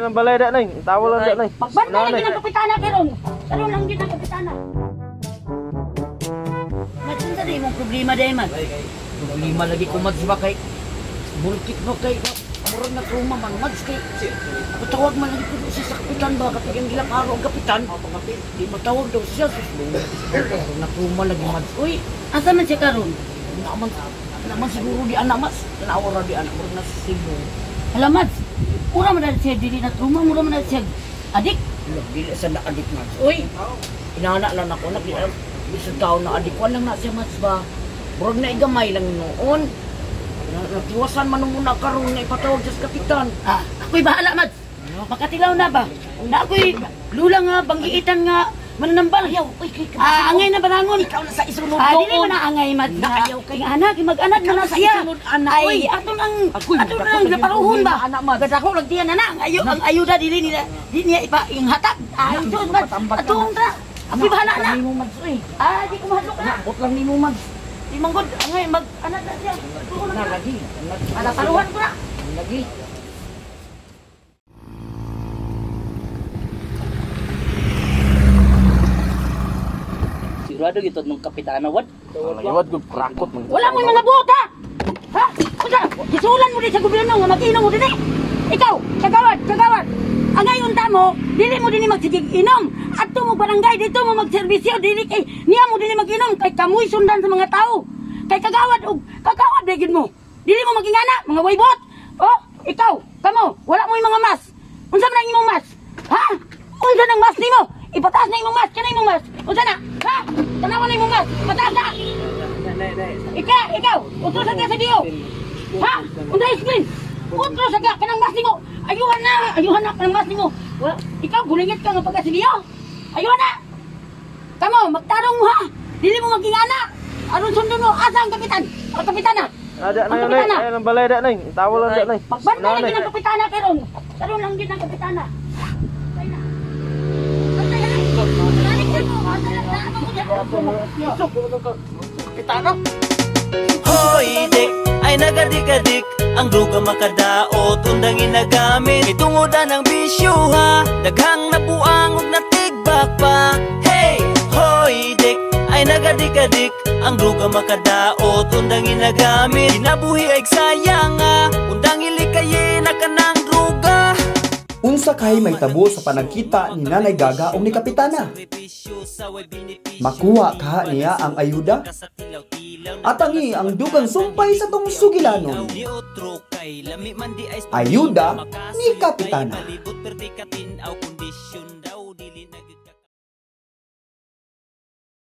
Ang balay da nay, tawol lang da nay. Pagbantay lang gid ang kapitana karon. Karon lang gid ang kapitana. Mads, unsa di imong problema day, Mads? Problema lagi ko, Mads, ba kay bulkit ba kay murag na trauma man, Mads, kay patawag man lagi ko siya sa kapitan ba kapag ang gilang araw ang kapitan di matawag daw siya sus murag na trauma lagi, Mads. Uy, Asa man siya karon? Naman siguro di anak, Mads, tanawa ra di anak, murag na sa Cebu. Hala, Mads. Mura man na siya dili na trauma, mura man na siya adik. Dili sa na adik, Mads. Uy, inana lang ako anak, di sa tao na adik, wala na siya, Mads, ba murag na igamay lang noon. Natiwasan man muna karon nga ipatawag siya sa kapitan. Ah, ako'y bahala, Mads. Makatilaw na ba? Na ako'y lula nga banggiitan nga mananambal. Ayaw, uy, kay Ah, angay na banangon. Ikaw na sa isunod Ah, dili noon. man na angay, Mads. Na, ayaw kay- anak, mag-anak Ikaw na na sa siya. isunod, anak, Ay, uy. aton ang Ako'y aton magdako ang na yung naparuhon ba? problema, anak, Mads. Gadako lang diyan anak. Ayo ang ayuda dili nila. Di niya ipa ing hatag. Ay, Anak, sus, Mads. patambag ka Atong na. ta. Ako'y bahala na. Nimo, Mads, uy. Ah, di ko mahadlok na. Naabot lang nimo, Mads. Di manggod, angay mag-anak na siya. Tuon Na na. lagi. Ala paruhan ko na. Lagi. Sigurado gito nung kapitana wad. Lawad gud prakot man. Wala mo'y mga buot, ha? Ha? Unsa? Gisulan mo din sa gobyerno nga mag-inom mo din eh. Ikaw, kagawad, kagawad. Ang ngayon ta mo, dili mo din magsigig inom. Adto mo barangay dito mo magserbisyo dili kay niya mo dili mag-inom kay kamoy sundan sa mga tao. Kay kagawad og kagawad gyud mo. Dili mo magingana, mga waybot. Oh, ikaw, kamo, wala mo'y mga mas. Unsa man ang imong mas? Ha? Unsa nang mas nimo? Ipataas na imong mas, kanay imong mas. Unsa na? Ha? Tanawa na imong mas. Ipataas na. Ika, ikaw, utro sa ka sa Diyo. Ha? Unsa screen? Utro sa ka kanang mas nimo. Ayuhan na kanang mas nimo. Wala, ikaw gulingit ka nga pagka sa Diyo. Ayuhan na. Kamo, magtarong mo ha. Dili mo magingana. Aron sundon mo asa ang kapitan? Ang kapitana. Ada Ang nay nay, kapitana. ay ang balay da nay, tawol lang da nay. Pagbantay lang gid ang kapitana karon. Karon lang gid ang kapitana. Bantay na. Bantay na. Balik mo. Kapitana. Hoy, dek, ay nagadik-adik ang druga makadaot undang ginagamit. Itungodan ang bisyo ha, daghang nabuang ug natigbak pa. Hey, hoy, dek, ay nagadik-adik ang druga makadaot undang ginagamit. Kinabuhi ay sayang ha, undang ilikayin na kanang druga. Unsa kay may tabo sa panagkita ni Nanay Gaga o ni Kapitana? Makuha kaha niya ang ayuda? Atangi ang dugang sumpay sa tong sugilanon. Ayuda ni Kapitana.